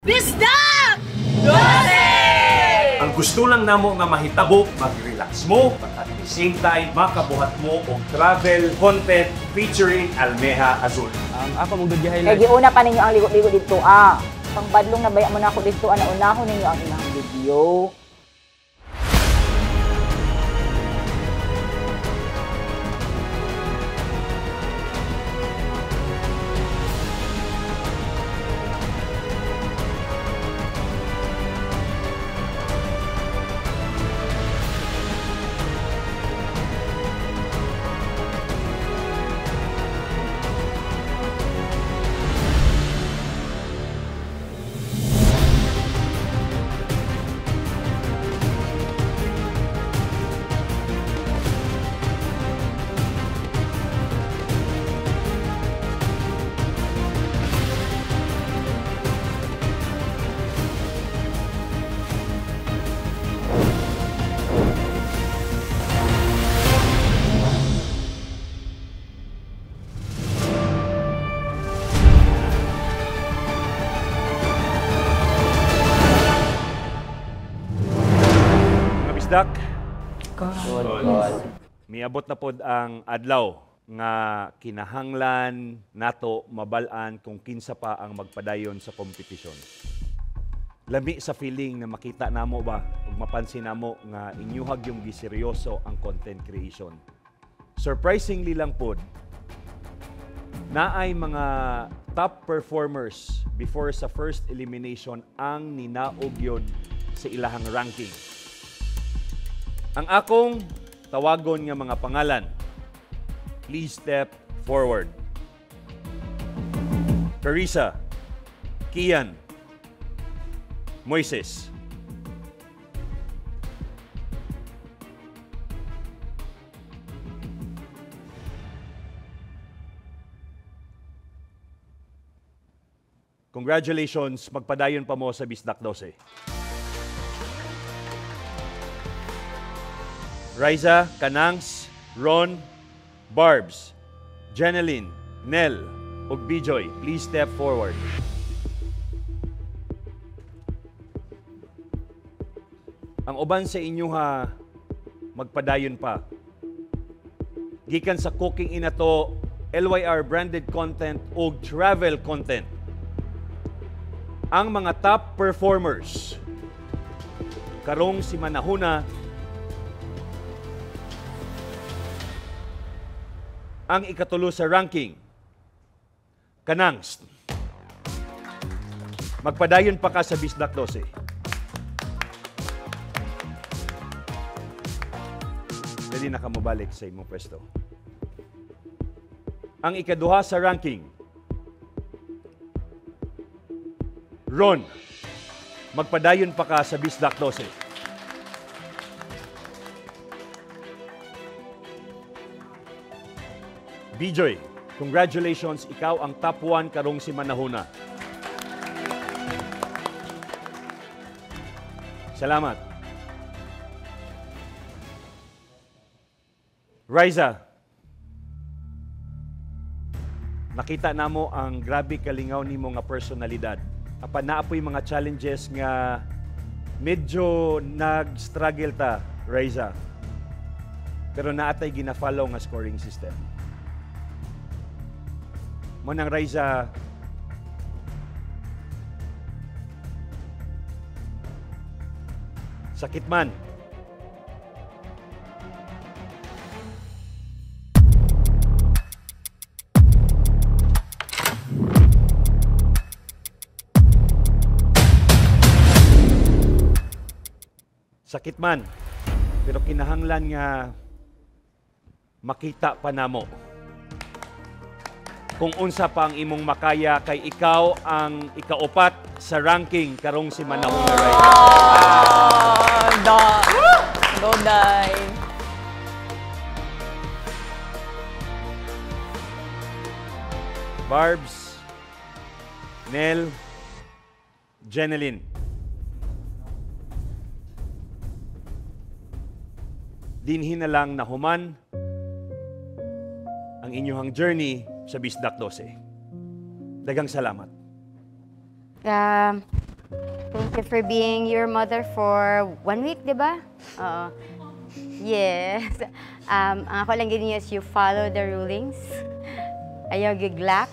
Bisdak! Ang gusto lang namo nga mahitabo, mag-relax mo, but at the same time, makabuhat mo og travel content featuring Almeja Azul. Ang ako mong good Kay highlight. giuna pa ninyo ang ligo-ligo dito ah. Pangbadlong na baya mo na ako dito, ana unahon ninyo ang ilang video. Mga bisdak, miabot na pod ang adlaw nga kinahanglan nato mabal-an kung kinsa pa ang magpadayon sa kompetisyon. Lami sa feeling na makita namo ba ug mapansin namo nga inyuhag yung giseryoso ang content creation. Surprisingly lang pod, naay mga top performers before sa first elimination ang ninaog yun sa ilahang ranking. Ang akong tawagon nga mga pangalan. Please step forward. Carissa, Kian, Moises. Congratulations, magpadayon pa mo sa Bisdak 12. Riza, Kanangs, Ron, Barbs, Jeneline, Nel, ug Bijoy, please step forward. Ang uban sa inyo ha, magpadayon pa. Gikan sa cooking inato, LYR branded content ug travel content. Ang mga top performers karong si Manahuna, ang ikatulo sa ranking, Kanangs. Magpadayon pa ka sa Bisdak 12. Dali na ka mobalik sa imong pwesto. Ang ikaduha sa ranking, Ron. Magpadayon pa ka sa Bisdak 12. Bijoy, congratulations, ikaw ang top 1 karong si Manahuna. Salamat. Riza, nakita namo ang grabe kalingaw nimo nga personalidad. Apan naa po'y mga challenges nga medyo nag-struggle ta, Riza. Pero naatay gina-follow nga scoring system. Mo nang Riza, sakit man. Sakit man, pero kinahanglan nga makita pa namo kung unsa pa ang imong makaya kay ikaw ang ikaupat sa ranking karong si Manahuna Riza. Ah, da. Go, Day. Barbs, Nel, Jeneline. Dinhi na lang nahuman ang inyong journey sa Bisdak 12. Dagang salamat. Thank you for being your mother for one week, di ba? Oo. Yes. Ang ako lang gini is you follow the rulings. Ayaw giglax,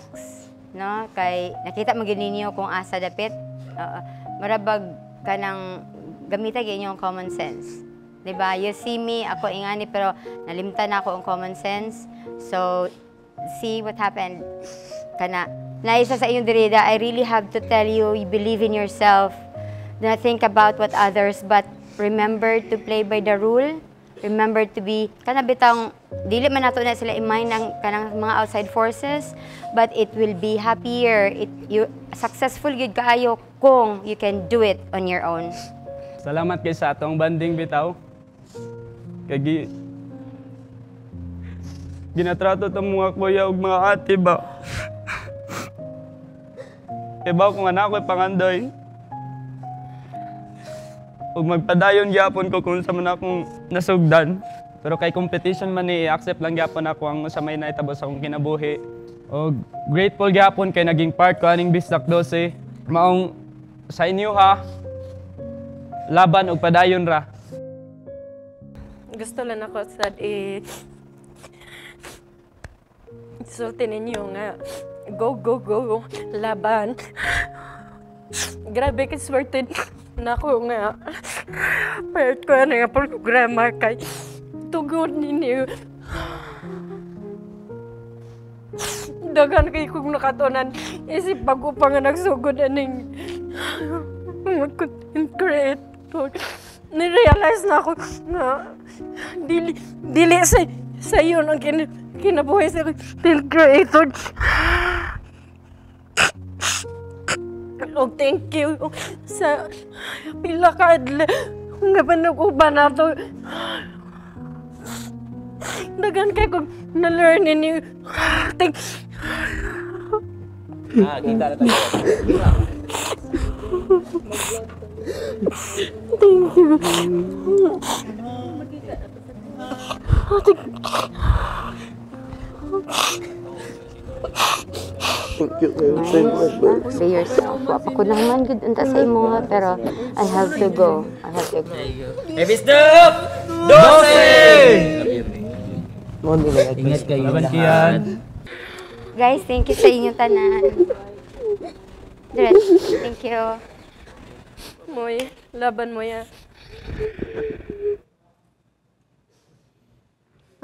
no? Kay nakita mo gyud ninyo kung asa dapit. Oo. Marabag kanang gamita gyud inyong common sense. Di ba? You see me, ako ingani, pero nalimtan ako ang common sense. So, see what happened. Kana, naisa sa inyong dirida, I really have to tell you, you believe in yourself. Do not think about what others, but remember to play by the rule. Remember to be, kana bitang, dili man nato na sila i-mind ang kanang mga outside forces, but it will be happier. You, successful gyud kaayo kung you can do it on your own. Salamat kay sa atong bonding bitaw. Kay ginatrato ta mga kuya ug mga ate ba. Kay ba kung anak ko'y pangandoy. Ug magpadayon gyapon ko kung sa man akong nasugdan. Pero kay competition man ni, i-accept lang gyapon ako ang sa may naitabo sa akong kinabuhi. Og grateful gyapon kay naging part ko aning Bisdak 12. Maong sa inyo ha, laban og padayon ra. Gusto lang ako sad eh sulti ninyo nga go, go, go, laban. Grabe ka swerte nako nga part ko na nga programa kay tugod ninyo. Daghan kay kong nakatunan isip bago pa nga nagsugod aning mga content creator. Nirealize na ako nga dili dili sa yun ang kinabuhi sa content creator. Og thank you sa pila ka adlaw nga panag-uban nato. Daghan kay kong na-learn ninyo. Thank Kita na tayo. Thank you. Thank you so much. Be yourself. Wapa ko naman good unta sa imo ha, pero I have to go. I have to go. Bisdak 12! Ingat kayo lahat. Guys, thank you sa inyong tanan. Diretso. Thank you. Moy, laban mo ya.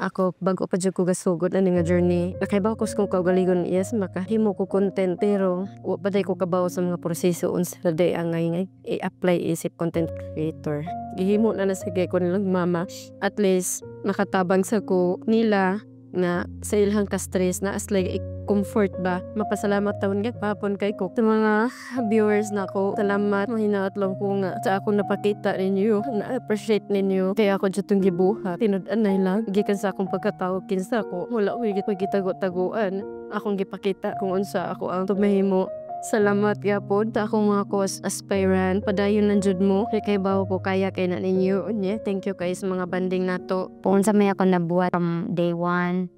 Ako, bago pa dyan ko gasugod ani nga journey. Nakaibaw ko sa kong kaugalingon, yes, makahimo ko content, pero wa pa day ko kabaw sa mga proseso unsa day ang ngay i-apply isip content creator. Gihimo na na sige ko nilang mama. At least, nakatabang sa ko nila na sa ilang ka-stress na as like comfort ba. Mapasalamat taon nga papon kay ko. Sa mga viewers na ko, salamat. Mahinaot lang ko nga sa akong napakita ninyo, na-appreciate ninyo. Kaya ako dyan itong gibuhat. Tinud-anay lang. Gikan sa akong pagkatao, kinsa ko. Wala ko gitago-taguan. Akong gipakita kung unsa ako ang tumahimo. Salamat gyapon sa akong mga co-aspirant. Padayon lang jud mo. Kay bawo ko kaya kay na ninyo. Yeah, thank you kay sa mga banding nato. Kung unsa may ako nabuhat from day one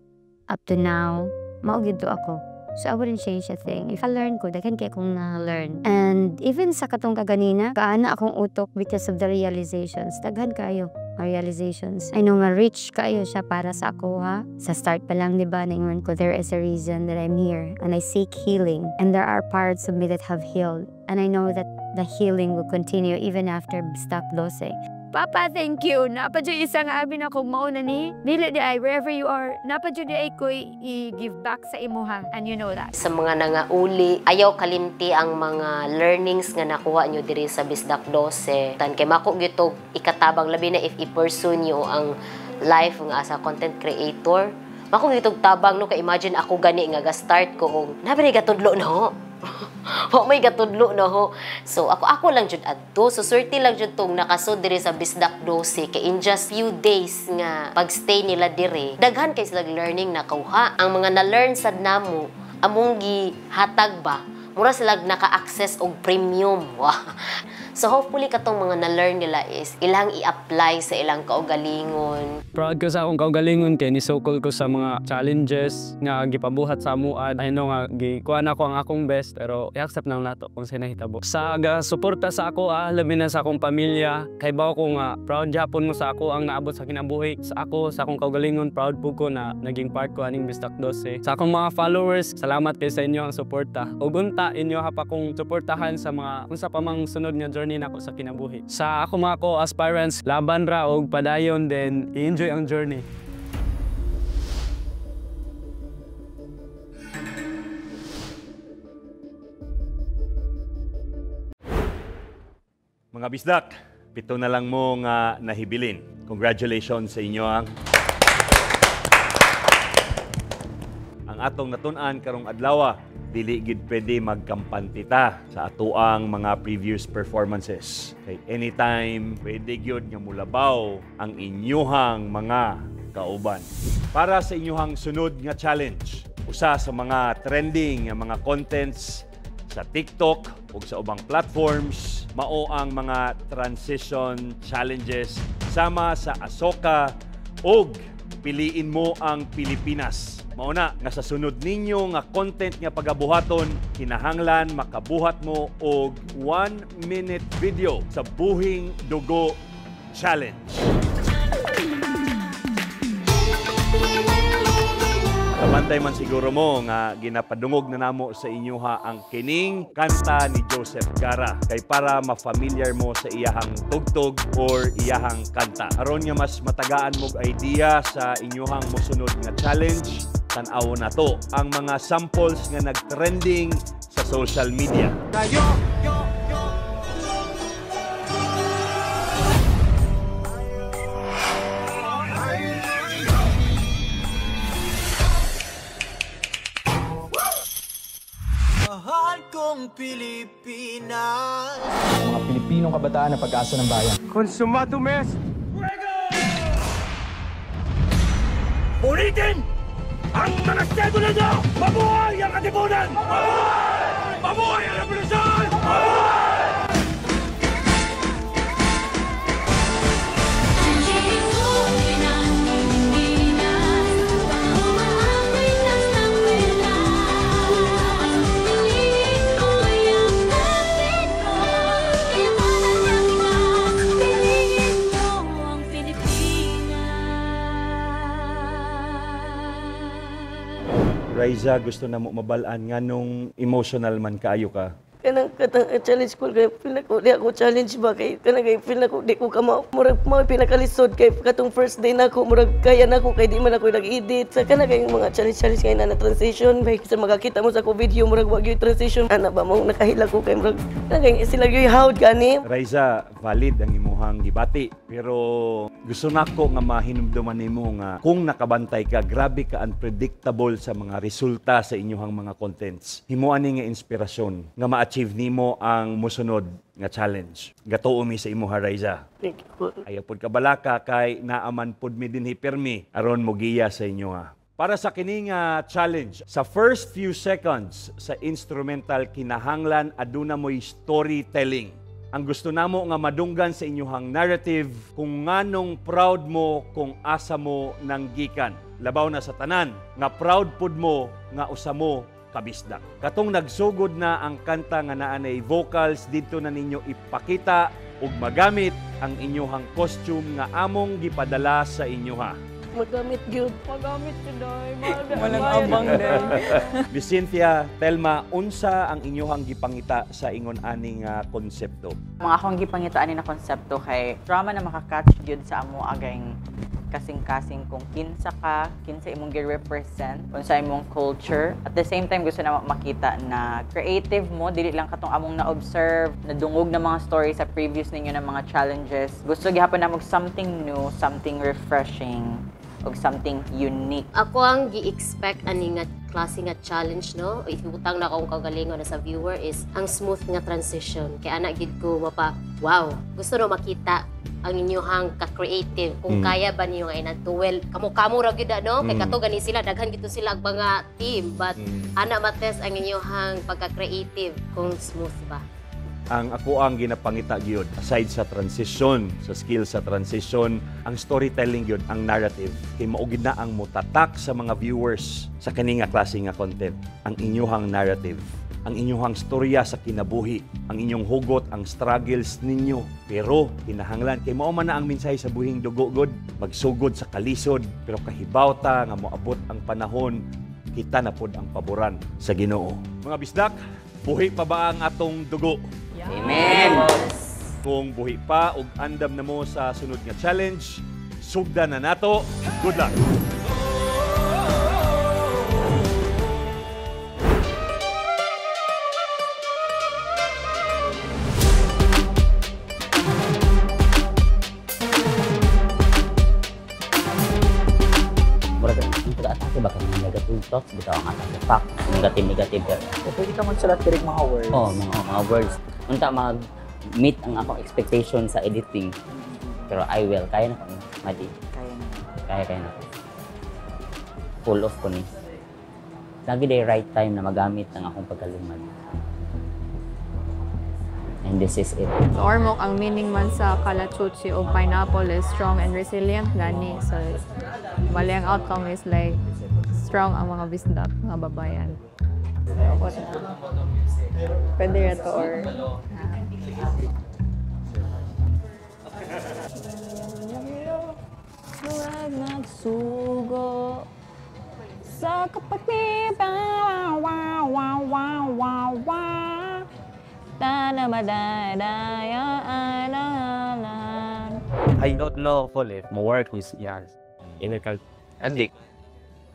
up to now, mao gyud to ako. So I wouldn't change a thing. If I learn ko, daghan kay akong na-learn. And even sa katong kaganina, kaana akong utok because of the realizations. Daghan kayo nga realizations. I know nga rich kayo siya para sa ako ha. Sa start pa lang, di ba, naingon ko, there is a reason that I'm here and I seek healing. And there are parts of me that have healed. And I know that the healing will continue even after Bisdak 12. Papa, thank you. Napa jud isang abi na kong mauna ni. Dili di ay, wherever you are, napa jud di ay ko i-give back sa imuha. And you know that. Sa mga nangauli, ayaw kalimti ang mga learnings nga nakuha nyo diri sa Bisdak 12. Tan kay mako gyud to ikatabang labi na if i-pursue nyo ang life nga as a content creator. Mako gyud tog tabang no, kay imagine ako gani nga ga-start ko og nabri gatudlo na ho. Wa may gatudlo na ho. So ako lang jud adto. So swerte lang jud tong nakasud diri sa Bisdak 12 kay in just few days nga pagstay nila diri, daghan kay sila learning nakuha. Ang mga na-learn sad namo among gihatag ba, mura sila naka-access og premium. Wow. So hopefully katong mga na-learn nila is ilang i-apply sa ilang kaugalingon. Proud ko sa akong kaugalingon kay nisukol ko sa mga challenges nga gipabuhat sa amuan. I know nga gikuha na ko ang akong best pero i-accept na lang nato kung sa nahitabo. Sa ga-suporta sa ako labi na sa akong pamilya, kay bawo ko nga proud gyapon mo sa ako ang naabot sa kinabuhi. Sa ako, sa akong kaugalingon, proud po ko na naging part ko aning Bisdak 12. Sa akong mga followers, salamat kay sa inyo ang suporta. Ug unta inyo ha pa kong suportahan sa mga unsa pa mang sunod nga journey nako sa kinabuhi. Sa ako mga ko-aspirants, laban ra og padayon, then i-enjoy ang journey. Mga Bisdak, 7 na lang mo nga nahibilin. Congratulations sa inyo ang atong natun-an karong adlaw. Dili gid pwede magkampante ta sa atoang mga previous performances. Kay anytime pwede gyud nga mulabaw ang inyuhang mga kauban. Para sa inyuhang sunod nga challenge, usa sa mga trending nga mga contents sa TikTok ug sa ubang platforms, mao ang mga transition challenges sama sa Asoka ug Piliin Mo ang Pilipinas. Mao na nga sa sunod ninyo nga content nga pagabuhaton, kinahanglan makabuhat mo og 1-minute video sa Buhing Dugo Challenge. Kabantay man siguro mo nga ginapadungog na namo sa inyo ha ang kining kanta ni Joseph Gara kay para ma-familiar mo sa iyahang tugtog or iyahang kanta. Aron nga mas matagaan mog idea sa inyohang mosunod nga challenge, tan-awon na to ang mga samples nga nagtrending sa social media. Kayo! Mahal kong Pilipinas. Mga Pilipinong kabataan na pag-asa ng bayan. Consumado mes! Ulitin! Ang mga sedula nyo! Mabuhay ang Katipunan! Mabuhay! Mabuhay ang revolusyon! Mabuhay! Raisa, gusto na mo mabalaan nga nung emotional man kaayo ka. Kanang katang challenge ko kay feel nako di ako challenge ba kay kanang kay feel nako di ko kama murag mao pinakalisod kay katong first day nako murag kaya nako kay di man ako nag-edit sa kanang kay mga challenge challenge kay na transition bay sa makakita mo sa ko video murag wa gyud transition ana ba mo nakahila ko kay murag kanang kay sila gyud hawd gani. Raisa, valid ang imuhang gibati pero gusto nako nga mahinumduman nimo nga kung nakabantay ka, grabe ka unpredictable sa mga resulta sa inyuhang mga contents. Himuan ni nga inspirasyon nga ma-achieve nimo ang mosunod nga challenge. Gatuo mi sa imuha, Raisa. Thank you. Ayaw pod ka balaka kay naaman pod mi dinhi pirmi aron mogiya sa inyo ha. Para sa kining challenge, sa first few seconds sa instrumental kinahanglan aduna moy storytelling. Ang gusto namo nga madunggan sa inyuhang narrative kung nganong proud mo kung asa mo nang gikan. Labaw na sa tanan nga proud pud mo nga usa mo kabisdak. Katong nagsugod na ang kanta nga naanay vocals didto na ninyo ipakita ug magamit ang inyuhang costume nga among gipadala sa inyoha. Magamit gyud. Magamit gyud day. Walang abang day. Miss Cynthia, Telma, unsa ang inyuhang gipangita sa ingon aning konsepto? Mga akong gipangita ani na konsepto kay drama na makakatch gyud sa amo ageng kasing-kasing kung kinsa ka, kinsa imong gi-represent, unsa imong culture. At the same time, gusto na makita na creative mo, dili lang katong among na-observe, nadungog na mga stories sa previous ninyo na mga challenges. Gusto gihapon na mag something new, something refreshing, og something unique. Ako ang gi-expect ani nga klase nga challenge, no? If ibutang na akong kaugalingon na sa viewer is ang smooth nga transition. Kay ana gid ko mapa, wow, gusto no makita ang inyuhang ka-creative. Kung kaya ba niyo nga inadto, well, kamo-kamo ra gyud no? Kay kato gani sila, daghan gid sila ang mga team, but ana matest ang inyuhang pagka-creative kung smooth ba. Ang ako ang ginapangita gyud aside sa transition, sa skill sa transition, ang storytelling gyud, ang narrative kay mao gyud na ang mutatak sa mga viewers sa kani nga klase nga content, ang inyuhang narrative, ang inyuhang storya sa kinabuhi, ang inyong hugot, ang struggles ninyo. Pero kinahanglan kay mao man na ang mensahe sa buhing dugo gud, magsugod sa kalisod, pero kahibaw ta nga moabot ang panahon, kita na pod ang paboran sa Ginoo. Mga bisdak, buhi pa ba ang atong dugo? Amen. Kung buhi pa ug andam na mo sa sunod nga challenge, sugdan na nato. Good luck. Murag ang pag-atake ba kang negative thoughts bitaw ang atake fuck negative negative. O pwede ka magsulat diri mga words. Oh, mga words. Unta mag meet ang akong expectation sa editing. Pero I will kaya na ko ni Madi. Kaya na. Kaya na. Full off ko ni. Lagi day right time na magamit ang akong pagkalumad. And this is it. So, Ormoc, ang meaning man sa kalachuchi o pineapple is strong and resilient gani. So, bali ang outcome is like strong ang mga bisdak, mga babayan. Pwede ra to or... Murag nagsugo sa kapagpipa, wow, wow, wow, wow, wow. Tana madadaya, alalan. I don't know full if mo work with yan. Inner Andik.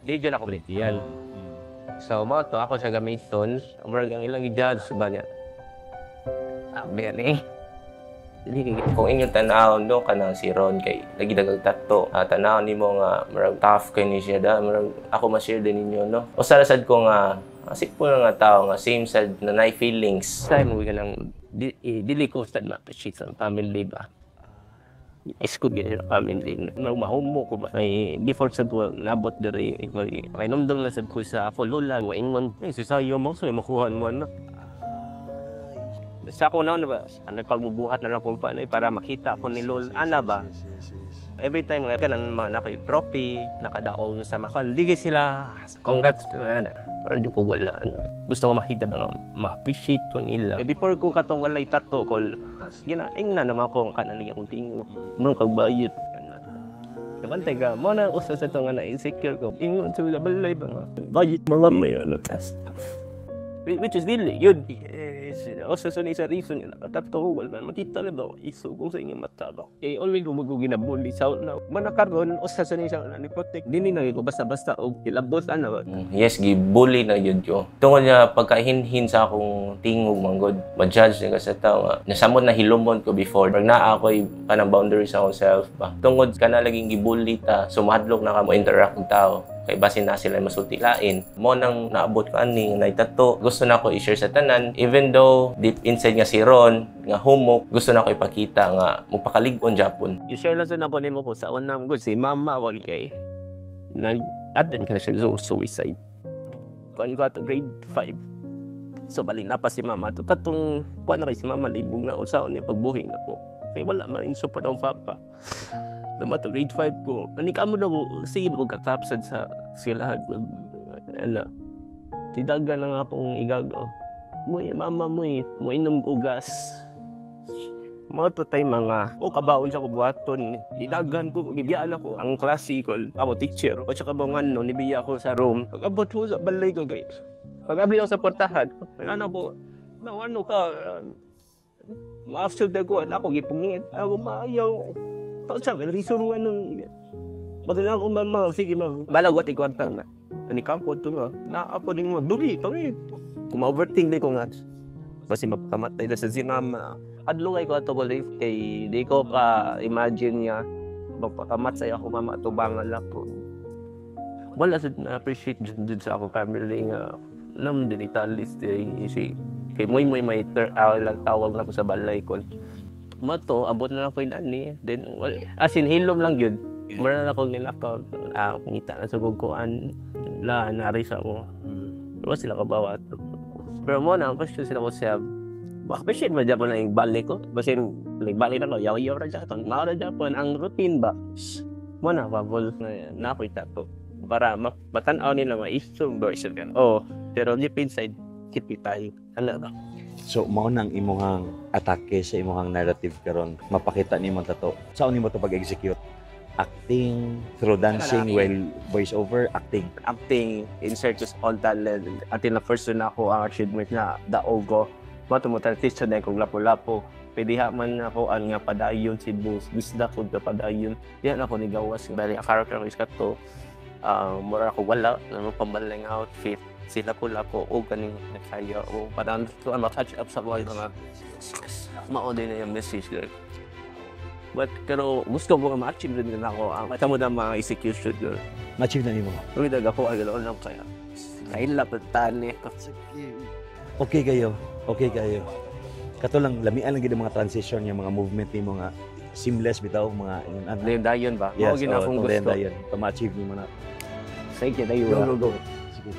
Di dyan ako yan. So, mo to ako siya gamiton. Murag ang ilang i-judge ba niya. Very. Kung inyong tanawon do ka nang si Ron kay lagi dagag tato. Tanawon nimo nga murag tough kay ni siya da, murag ako ma-share din ninyo no. Usa ra sad ko nga simple nga tao nga same sad na nay feelings. Time mo ka nang dili ko sad ma-appreciate sa family ba. Iskod gyud sa family. Murag mahumo ko ba. May before sa tuwa nabot diri kay numdum na sad ko sa ako lola wa ingon eh sayo mo so makuha mo na. Sa ako na ba, ano pagbubuhat na lang kung paano para makita ko ni Lol, ana ba? Every time nga kanang mga naka trophy, nakadaog sa mga ligi sila. Congrats ana. Pero di ko wala. Ano. Gusto ko makita na ma-appreciate ko nila. Eh, before ko katong walay tato ko, ginaing na naman ko ang kanan akong tingog. Murong kagbayot. Nabantay ka, mo na usa sa ito nga na-insecure ko. Ingon sa balay ba nga? Bayot mga may ano. Which is really yun. Also, so sa reason yun, nakatato, wala man makita na ba, iso kung sa inyong mata ba. Eh, always ko ginabuli sa na, manakaroon, usa sa niya ni protect, dili na ko basta-basta, o ilabot, ano ba. Yes, gibully na yun ko. Tungod niya, pagkahinhin sa akong tingog, manggod, ma-judge niya sa tao nga, nasamot na hilumon ko before, pag naa ako'y kanang boundaries sa akong self ba. Tungod ka na laging gibully ta, sumadlok na ka mo interact og tao. Kay basin na sila masulti lain. Mo nang naabot ko ani nga naitato. Gusto na ko i-share sa tanan even though deep inside nga si Ron nga humok, gusto na ko ipakita nga mupakalig-on Japon. I-share lang sa nako nimo ko sa unang good si mama wal kay nag-aden ka na siya sa suicide. Kuan ko ato grade 5. So bali na pa si mama to katong kuan na kay si mama libog na usaon ni pagbuhi na ko. Kay wala man in support ang papa. Dumato grade 5 ko. Anika mo na ko, sige ko kakapsad sa sila. Ano, tidaga na nga akong igagaw. Muy, mama mo eh, mo inom ugas. Mga to tay mga, o kabaon siya ko buhaton. Idagan ko, gibiyaan ako. Ang classical, ako teacher. O siya kabangan no, nibiya ako sa room. Pag-abot ko sa balay ko, guys. Pag-abli ako sa portahan, ano po, ano ka, ma-after ko, ako gipungit. Ako maayaw. Sabi, reason nga nung... Bagay ako, mama, sige ma'am. Balag, what ikwarta na. Ani ka po ito nga. Naapo din mo, duri, ito eh. Kung ma-overthink di ko nga. Kasi mapakamatay na sa si mama. Adlungay ko ato ko life kay di ko ka-imagine niya. Magpakamatay ako mama ato bangal ako. Wala sa na-appreciate dun sa ako family nga. Alam din italis di si kay moy moy may lang tawag na ko sa balay ko. Mato, abot na lang ko yung ani. Then, well, as in, hilom lang yun. Mara na akong nilakaw. Ngita na sa gugkuan. La, nari sa ako. Pero sila kabawa. Pero mo na, ang question sila ko siya, Basin ba Japon ang balik ko? Basin balik na ko, yaw-yaw ra Japon. Mao ra Japon ang routine ba? Mo na bubble na na ako'y tato. Para matan-aw nila ma-isum version ka. Oh, pero deep inside kit tayo. Ano ba? So mao nang imuhang atake sa imuhang narrative karon, mapakita nimo tato. Saan nimo to pag-execute? Acting, through dancing, while voice over, acting. Acting, insert just all talent. Until na first na ako ang achievement na daog ko. Mato mo transition na kong lapo-lapo. Pwede ha man ako ang nga padayon si Bus. Bisda ko na padayon. Diyan ako nigawas. Bali, ang character ko is kato. Mura ako wala. Na pambalang outfit. Sila ko lapo o ganing nakaya. O parang to ang catch up sa buhay mga mao din na yung message girl. But pero gusto ko nga ma-achieve din ako ang mata mo na mga execution girl. Ma-achieve na nimo. Uy, dag ako ay ganoon lang kaya. Kaila tani. Okay kayo. Okay kayo. Kato lang lamian lang gid ang mga transition yung mga movement nimo nga seamless bitaw mga ingon ana. Dayon ba? Yes, Mao gid akong oh, gusto. Dayon. To ma-achieve nimo na. Sige, dayon. Go, go, go. Sige.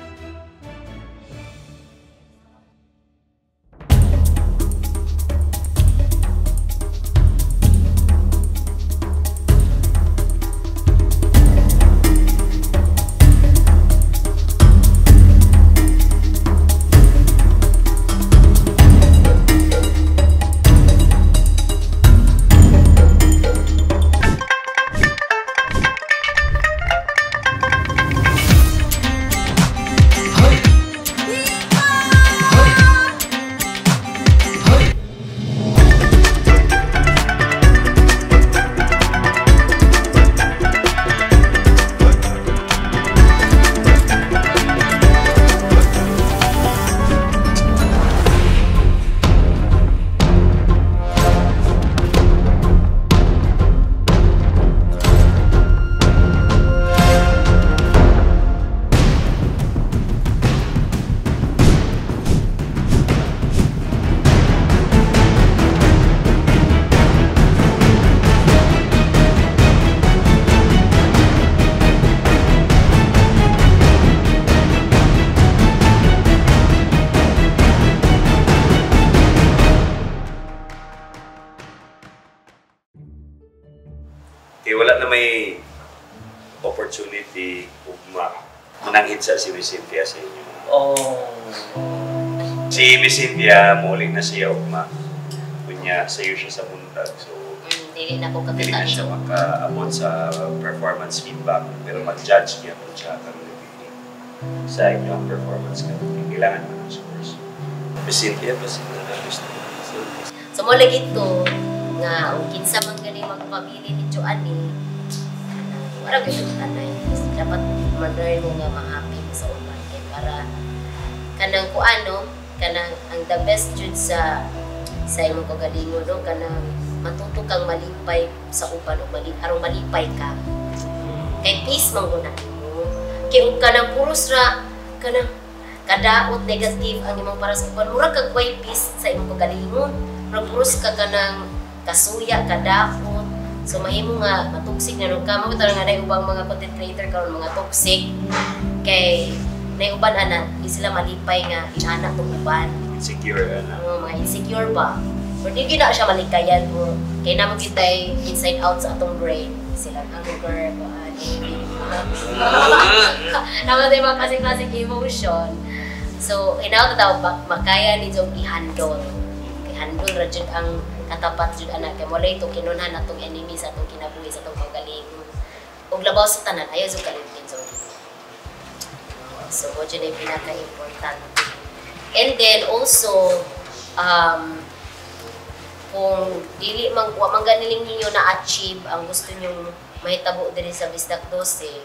Kaya wala na may opportunity ugma. Mananghid sa si Miss Cynthia sa inyo. Oh. Si Miss Cynthia, muling na siya ugma. Kunya, sayo siya sa buntag. So, dili na ko dili na siya makaabot sa performance feedback. Pero mag-judge niya kung siya karoon sa inyo ang performance ka. Kailangan mo ng scores. Miss Cynthia, basta na gusto mo. So, mo lagi ito nga, kung kinsa man gani magpabili ni Joanne, wala gyud tanay. Dapat ma-learn mo nga ma-happy mo sa uban kay para kanang kuano, kanang ang the best jud sa imong kagalingon no, kanang matuto kang malipay sa uban o aron malipay ka. Kay peace man gud na nimo. Kay ug kanang puros ra kanang kadaot negative ang imong para sa uban, mura kag way peace sa imong kagalingon. Murag puros ka kanang kasuya, kadaot. So mahimo nga matoxic na nung kamo nga nay ubang mga content creator karon mga toxic kay nay uban ana di sila malipay nga inana tong uban. Insecure ana. Mga insecure ba? Or di gyud na siya malikayan mo kay namo kitay inside out sa atong brain sila anger kuan. Namo tay mga klase-klaseng emotion. So inaw ta makaya ni jong i-handle. I-handle ra jud ang katapat jud ana kay mo ito kinunhan atong enemy sa atong kinabuhi sa atong kaugalingon. Ug labaw sa tanan ayaw jud kalimtin sa Ginoo. So mo jud ay pinaka-importante. And then also kung dili man wa man ganiling ninyo na achieve ang gusto ninyong mahitabo diri sa Bisdak 12.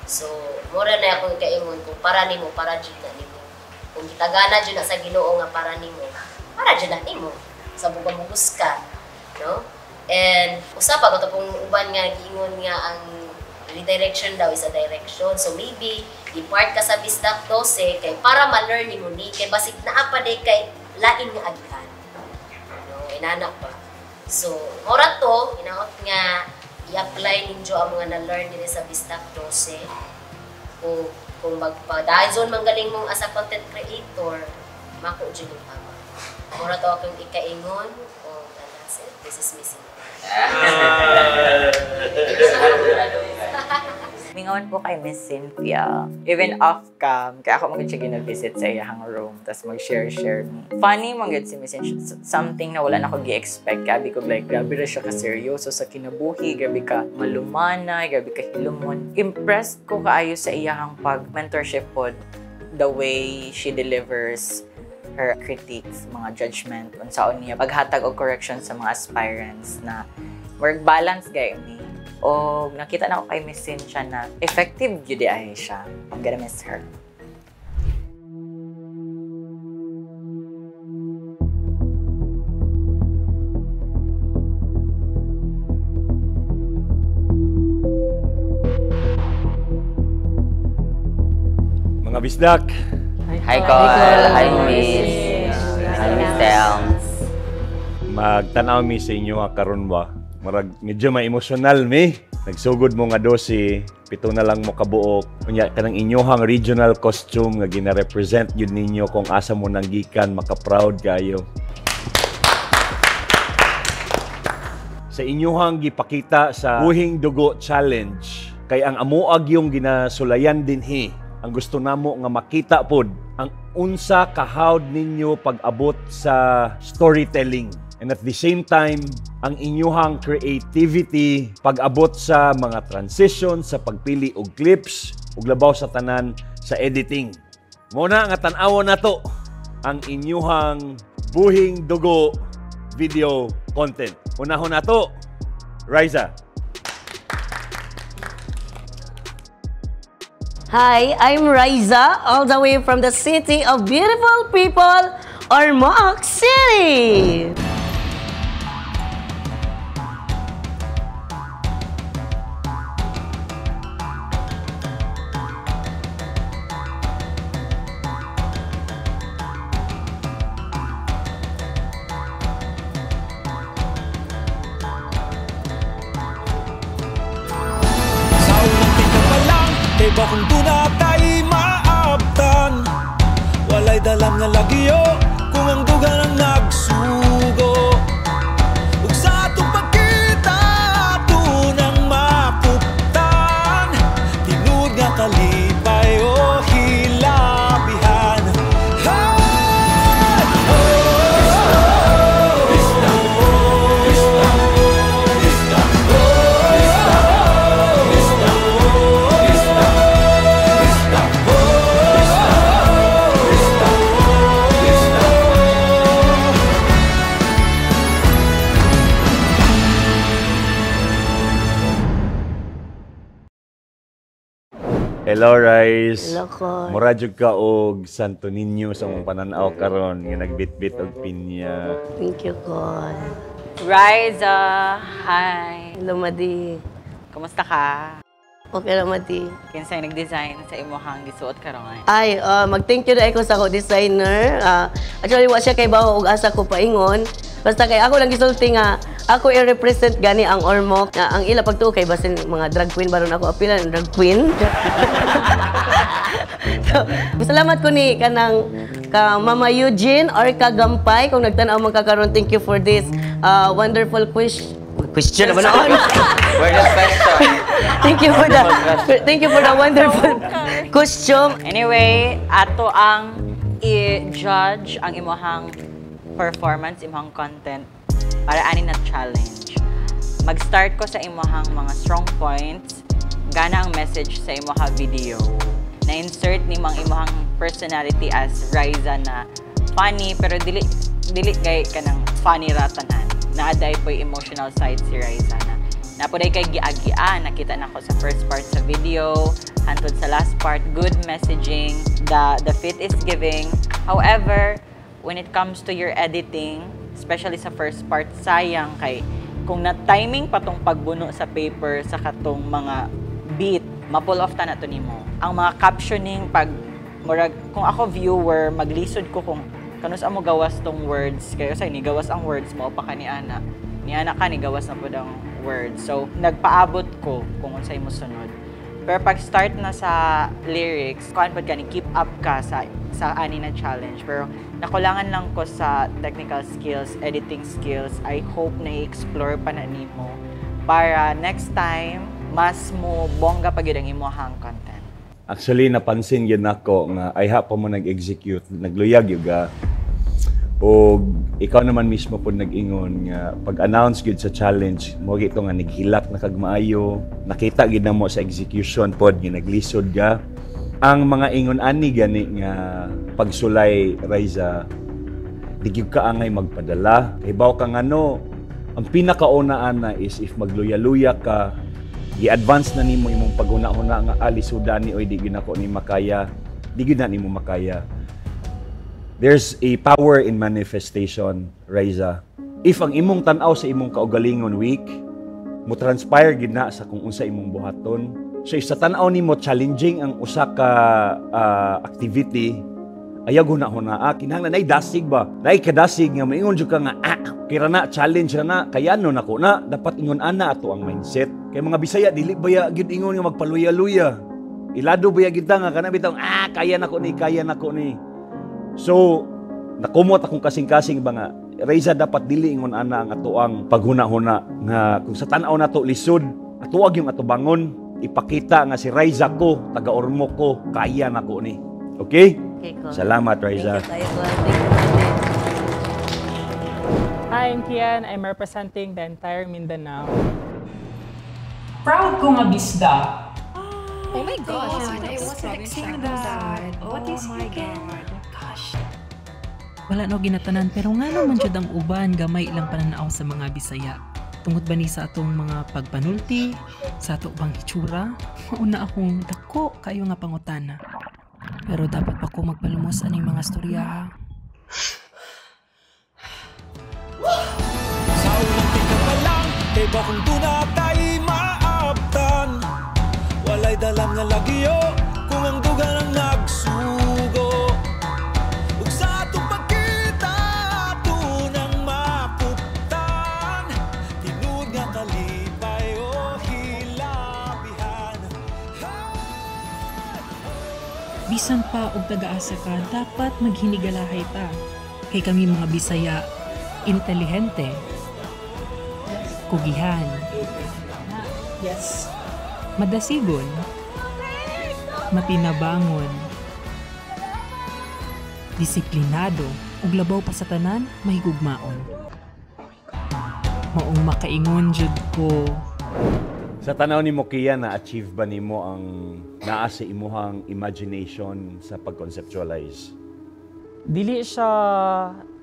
So mura na akong kaingon kung para nimo para jud na nimo. Kung gitagana jud na sa Ginoo nga para nimo, para jud na nimo. Sa bugos ka, no? And usa pa kato pong uban nga giingon nga ang redirection daw is a direction. So maybe depart ka sa Bisdak 12 kay para ma-learn nimo ni kay basig naa pa day kay lain nga agihan. No, inana pa. So mora to inaot nga i-apply ninyo ang mga na-learn dinhi sa Bisdak 12. O kung magpadayon man galing mong as a content creator, mako jud yung tama. Mura to akong ikaingon o that's it. This is missing. Mingawan po kay Miss Cynthia. Even off-cam, kaya ako magod siya gina-visit sa iyang room, tas mag-share-share mi. Funny magod si Miss Cynthia. Something na wala na ko gi-expect. Kaya ko like, grabe ra siya ka-seryoso sa kinabuhi, grabe ka malumanay, grabe ka hilumon. Impressed ko kaayo sa iyang pag-mentorship pod, the way she delivers her critiques, mga judgment, unsaon niya paghatag og correction sa mga aspirants na work balance gay mi. O nakita na ako kay Miss Cynthia na effective gyud ay siya. I'm gonna miss her. Mga bisdak. Hi, Col. Hi, Miss. Hi, Miss Telms. Magtanaw mi sa inyo karon ba? Marag medyo ma-emosyonal mi. Nagsugod mo nga 12, 7 na lang mo kabuok. Unya kanang inyohang regional costume nga gina-represent yun ninyo kung asa mo nanggikan, maka-proud kayo. Sa inyohang gipakita sa Buhing Dugo Challenge, kay ang amuag yung ginasulayan dinhi. Ang gusto namo nga makita pod ang unsa kahawd ninyo pag-abot sa storytelling. And at the same time, ang inyuhang creativity pag-abot sa mga transition, sa pagpili og clips, ug labaw sa tanan sa editing. Muna nga tan-awon nato ang inyuhang Buhing Dugo video content. Unahon nato, Ryza. Hi, I'm Ryza, all the way from the city of beautiful people, Ormoc City! Kay bakong dunatay maabtan, walay dalam nga lagyo kung ang duga ng nagsugo. Ug sa atong pagkita ato nang mapuptan, tinuod nga kalipay o hilabihan. Hey! Oh, isda, isda, isda, isda, isda, isda, isda, isda. Hello, Rice. Hello, Col. Mura jud ka og Santo Niño sa mong pananaw karon nga nagbitbit og pinya. Thank you, Col. Ryza, hi. Hello, Madi. Kumusta ka? Okay ra, Madi. Kinsay nag-design sa imong gisuot karon? Ay, mag-thank you na ko sa ako designer. Actually, wa siya kay bawo og asa ko paingon. Basta kay ako lang gisulti nga ako i-represent gani ang Ormoc. Ang ila pagtuo kay basin mga drag queen baron ako apilan drag queen. So, salamat ko ni kanang ka Mama Eugene or Kagampay kung nagtan-aw man ka karon. Thank you for this wonderful question. Question naman noon. Word of question. Thank you for the wonderful costume. Anyway, ato ang i-judge ang imuhang performance, imuhang content para ani na challenge. Mag-start ko sa imuhang mga strong points, gana ang message sa imuha video. Na-insert ni mang imuhang personality as Ryza na funny pero dili dili kay kanang funny ra tanan. Naaday po'y emotional side si Ryza na napuday kay giagian, nakita nako sa first part sa video hantod sa last part, good messaging, the fit is giving. However, when it comes to your editing, especially sa first part, sayang kay kung na-timing pa tong pagbuno sa paper sa katong mga beat, ma-pull off ta na to nimo. Ang mga captioning pag murag kung ako viewer, maglisod ko kung kanus amo gawas tong words kayo say ni gawas ang words mo pa kani ana. Ni ana ka ni gawas na pud ang words. So nagpaabot ko kung unsay mo sunod. Pero pag start na sa lyrics, kuan pud ka ni keep up ka sa ani na challenge. Pero nakulangan lang ko sa technical skills, editing skills. I hope na i-explore pa na nimo para next time mas mo bongga pa gyud ang imong content. Actually, napansin gyud nako nga ayha pa mo nag-execute, nagluyag gyud ka. O ikaw naman mismo po nag-ingon nga pag-announce gyud sa challenge, mo ito nga naghilak na kag maayo, nakita gyud namo sa execution pod nga naglisod ka. Ang mga ingon ani gani nga pagsulay, Raiza, di gyud ka angay magpadala. Hibaw ka ngano, ang pinakauna ana is if magluya-luya ka, gi-advance na nimo imong paghuna-huna nga alisuda ni, oy, di gyud nako ni makaya, di gyud na nimo makaya. There's a power in manifestation, Raiza. If ang imong tan-aw sa imong kaugalingon weak, mo transpire gid na sa kung unsa imong buhaton. So if sa tan-aw nimo challenging ang usa ka activity, ayaw huna-huna, kinahanglan nay dasig ba? Nay kadasig nga maingon jud ka nga kira na challenge ra na, kaya no nako na, dapat ingon ana ato ang mindset. Kay mga Bisaya dili baya gyud ingon nga magpaluya-luya. Ilado baya gyud ta nga kana bitaw kaya nako ni, kaya nako ni. So, nakumot akong kasing-kasing ba nga, Raiza, dapat dili ingon ana ang atoang paghuna-huna nga kung sa tan-aw nato lisod, atuag yung atubangon, ipakita nga si Raiza ko, taga Ormoc ko, kaya nako ni. Okay? Okay ko. Salamat, Raiza. Thank you, kayo. Thank you, Ate. Hi, I'm Kian. I'm representing the entire Mindanao. Proud ko nga bisdak. Oh my gosh, I wasn't expecting that. What is my God? Gosh. Wala no ginatanan, pero ngano man jud ang uban gamay ilang pananaw sa mga Bisaya? Tungod ba ni sa atong mga pagpanulti, sa ato bang hitsura? Mauna akong dako kayo nga pangutana. Pero dapat pa ko magpalumos aning mga storya ha. Sa unang tingnan pa lang, kay ba kung doon na tayo maabtan. Walay dalam nga lagyo, kung ang dugan ang nagsugo. Ug sa atong pagkita, ato nang mapuptan. Tinuod nga kalipay o hilabihan. Bisan pa og taga-asa ka, dapat maghinigalahay ta. Kay kami mga Bisaya, intelihente, kugihan, madasigon, matinabangon, disiplinado, ug labaw pa sa tanan, mahigugmaon. Maong makaingon jud ko. Sa tanaw nimo, Kia, na-achieve ba nimo ang naa sa imuhang imagination sa pag-conceptualize? Dili siya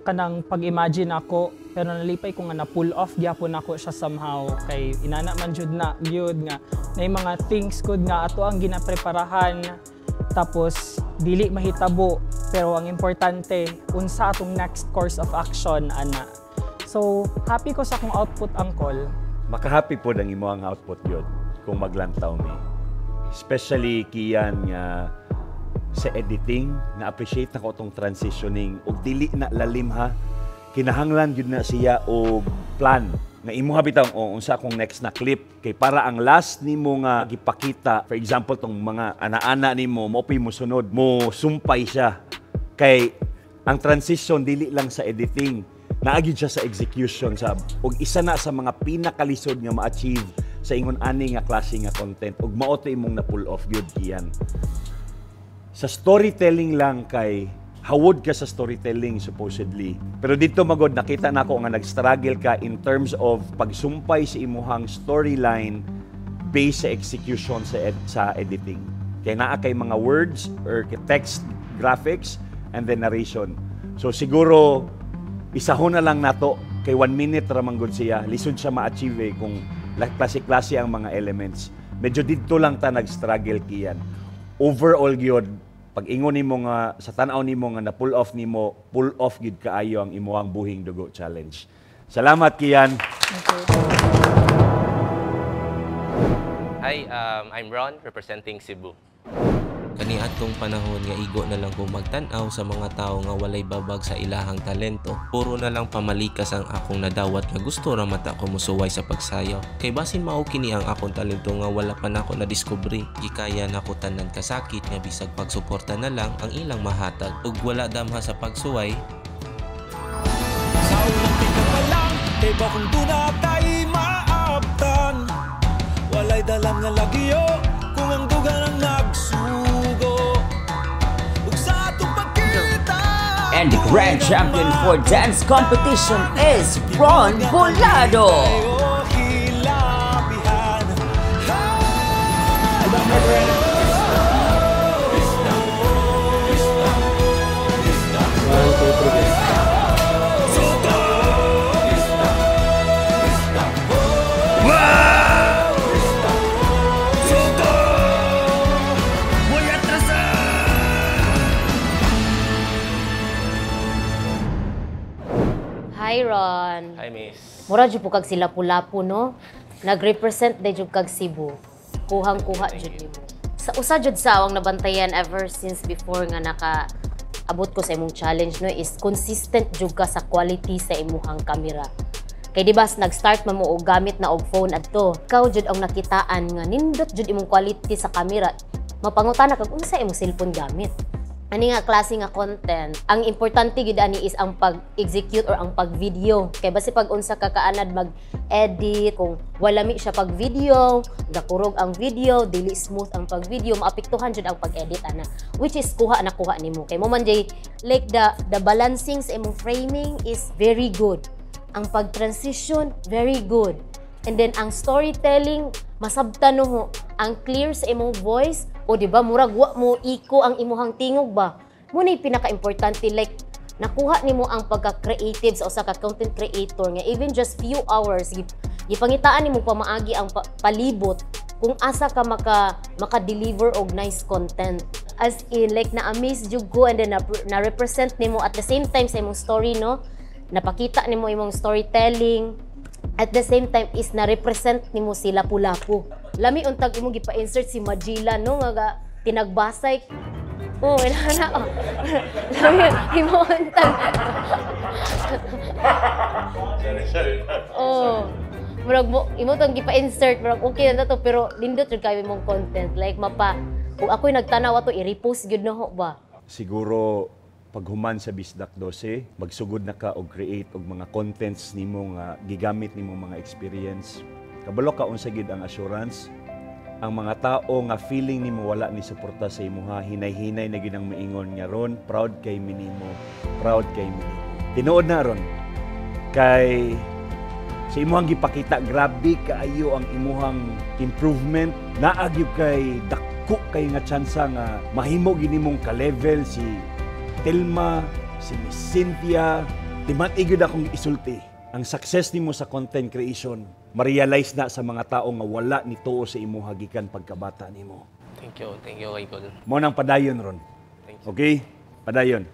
kanang pag-imagine ako, pero nalipay ko nga na pull off gyapon ako siya somehow, kay inana man jud na gyud nga nay mga things gud nga ato ang ginapreparahan tapos dili mahitabo, pero ang importante unsa atong next course of action ana. So happy ko sa akong output, Uncle. Makahappy pod ang imong output yun kung maglantaw mi. Especially Kian nga sa editing, na-appreciate na ko itong transitioning ug dili na lalim ha. Kinahanglan gyud na siya og plan nga imuha bitaw o unsa akong next na clip kay para ang last nimo nga gipakita, for example tong mga ana-ana nimo mo mo sunod mo sumpay siya, kay ang transition dili lang sa editing, naagi siya sa execution sa ug isa na sa mga pinakalisod nga ma-achieve sa ingon ani nga klase nga content, ug mao to imong na pull off gyud, Kian. Sa storytelling lang, kay hawod ka sa storytelling supposedly. Pero dito magod nakita nako nga nag-struggle ka in terms of pagsumpay sa imuhang storyline based sa execution sa editing. Kay naa kay mga words or text, graphics and then narration. So siguro isahon na lang nato kay 1 minute ra man gud siya. Lisod siya ma-achieve kung klase-klase ang mga elements. Medyo didto lang ta nag-struggle, Kian. Overall gyud, pag ingon nimo nga sa tan-aw nimo nga na pull off nimo, pull off gyud kaayo ang imuhang Buhing Dugo Challenge. Salamat, Kian. Hi, I'm Ron, representing Cebu. Kaniadtong panahon nga igo na lang ko magtan-aw sa mga tawo nga walay babag sa ilahang talento. Puro na lang pamalikas ang akong nadawat nga gusto ra mata ko musuway sa pagsayaw. Kay basin mao kini ang akong talento nga wala pa nako na-discover. Gikaya nako tanan kasakit nga bisag pagsuporta na lang ang ilang mahatag ug wala damha sa pagsuway. Sa unang tingnan pa lang, kay ba kung doon tay maabtan. Walay dalam nga lagyo kung ang dugan ang nagsugo. Ug sa atong pagkita. And the grand champion for dance competition is Ron Bolado. Hilabihan. One, two, three, go. Voy a trazar. Hi, Ron. Hi, miss. Mura jud po kag sila lapu no. Nag-represent day jud kag Cebu. Kuhang-kuha jud nimo. Sa usa jud sa awang nabantayan ever since before nga naka abot ko sa imong challenge, no, is consistent jud ka sa quality sa imuhang kamera. Kay di ba nag-start man mo og gamit na og phone adto. Ikaw jud ang nakitaan nga nindot jud imong quality sa kamera. Mapangutana kag unsa imong cellphone gamit. Ani nga klase nga content, ang importante gid ani is ang pag-execute or ang pag-video. Kay basi pag unsa ka kaanad mag-edit, kung wala mi siya pag-video, gakurog ang video, dili smooth ang pag-video, maapektuhan jud ang pag-edit ana. Which is kuha na kuha nimo. Kay mo man jay like the balancing sa imong framing is very good. Ang pag-transition, very good. And then ang storytelling, masabtan no ho. Ang clear sa imong voice, o di ba murag wa mo iko ang imuhang tingog ba. Mo na pinaka-importante, like nakuha nimo ang pagka-creative sa usa ka content creator nga even just few hours gipangitaan nimo pamaagi ang palibot kung asa ka maka deliver og nice content. As in, like, na-amaze jud ko and then na-represent nimo at the same time sa imong story, no, napakita nimo imong storytelling, at the same time is na-represent nimo si Lapu-Lapu. Lami untag imong gipa-insert si Majila, no, nga tinagbasay. Oh, wala na. Oh. Lami imo untag. Oh. Murag mo imo tong gipa-insert, murag okay na to, pero nindot jud kayo imong content. Like mapa kung ako'y nagtanaw ato, i-repost gyud na ho ba. Siguro paghuman sa Bisdak 12, magsugod na ka og create og mga contents nimo nga gigamit nimo mga experience. Kabalo ka unsa gid ang assurance. Ang mga tao nga feeling nimo wala ni suporta sa imuha, hinay-hinay na gid ang maingon nga, "Ron, proud kay mi nimo, proud kay mi nimo." Tinuod na, Ron. Kay sa imuhang gipakita, grabe kaayo ang imuhang improvement. Naa gyud kay dako kay nga tsansa nga mahimo gid nimong ka-level si Telma, si Miss Cynthia. Timat-i gyud akong isulti. Ang success nimo sa content creation, ma-realize na sa mga tao nga wala ni tuo sa imuha gikan pagkabata nimo. Thank you, Michael. Mo nang padayon, Ron. Okay? Padayon.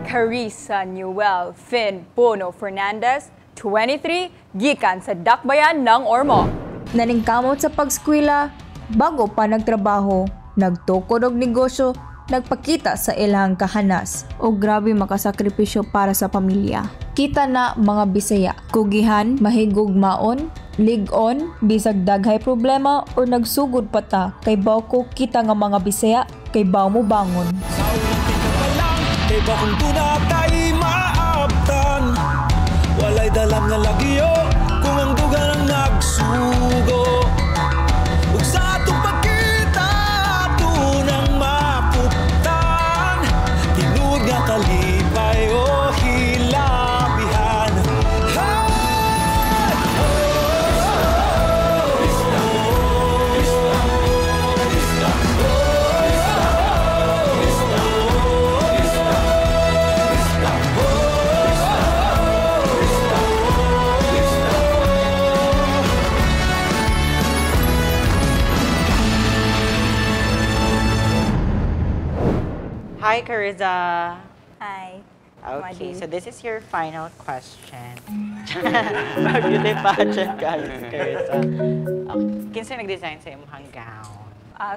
Carissa Newell Finn Bono Fernandez, 23, gikan sa Dakbayan ng Ormoc. Naningkamot sa pagskwela, bago pa nagtrabaho, nagtukod og negosyo, nagpakita sa ilang kahanas o grabe makasakripisyo para sa pamilya. Kita na mga Bisaya, kugihan, mahigugmaon, lig-on, bisag daghay problema or nagsugod pa ta, kay ko kita nga mga Bisaya, kay baw mo bangon. Kay ba kung doon tay maabtan. Walay dalam nga lagyo kung ang dugan ang nagsugo. Ug sa atong pagkita tunang mapuptan. Tinuod nga kalipay o hilabihan. Hey! Hi, Cariza. Hi. Okay, so this is your final question. Beauty pageant ka, Carissa. Okay. Kinsa nag-design sa imong gown?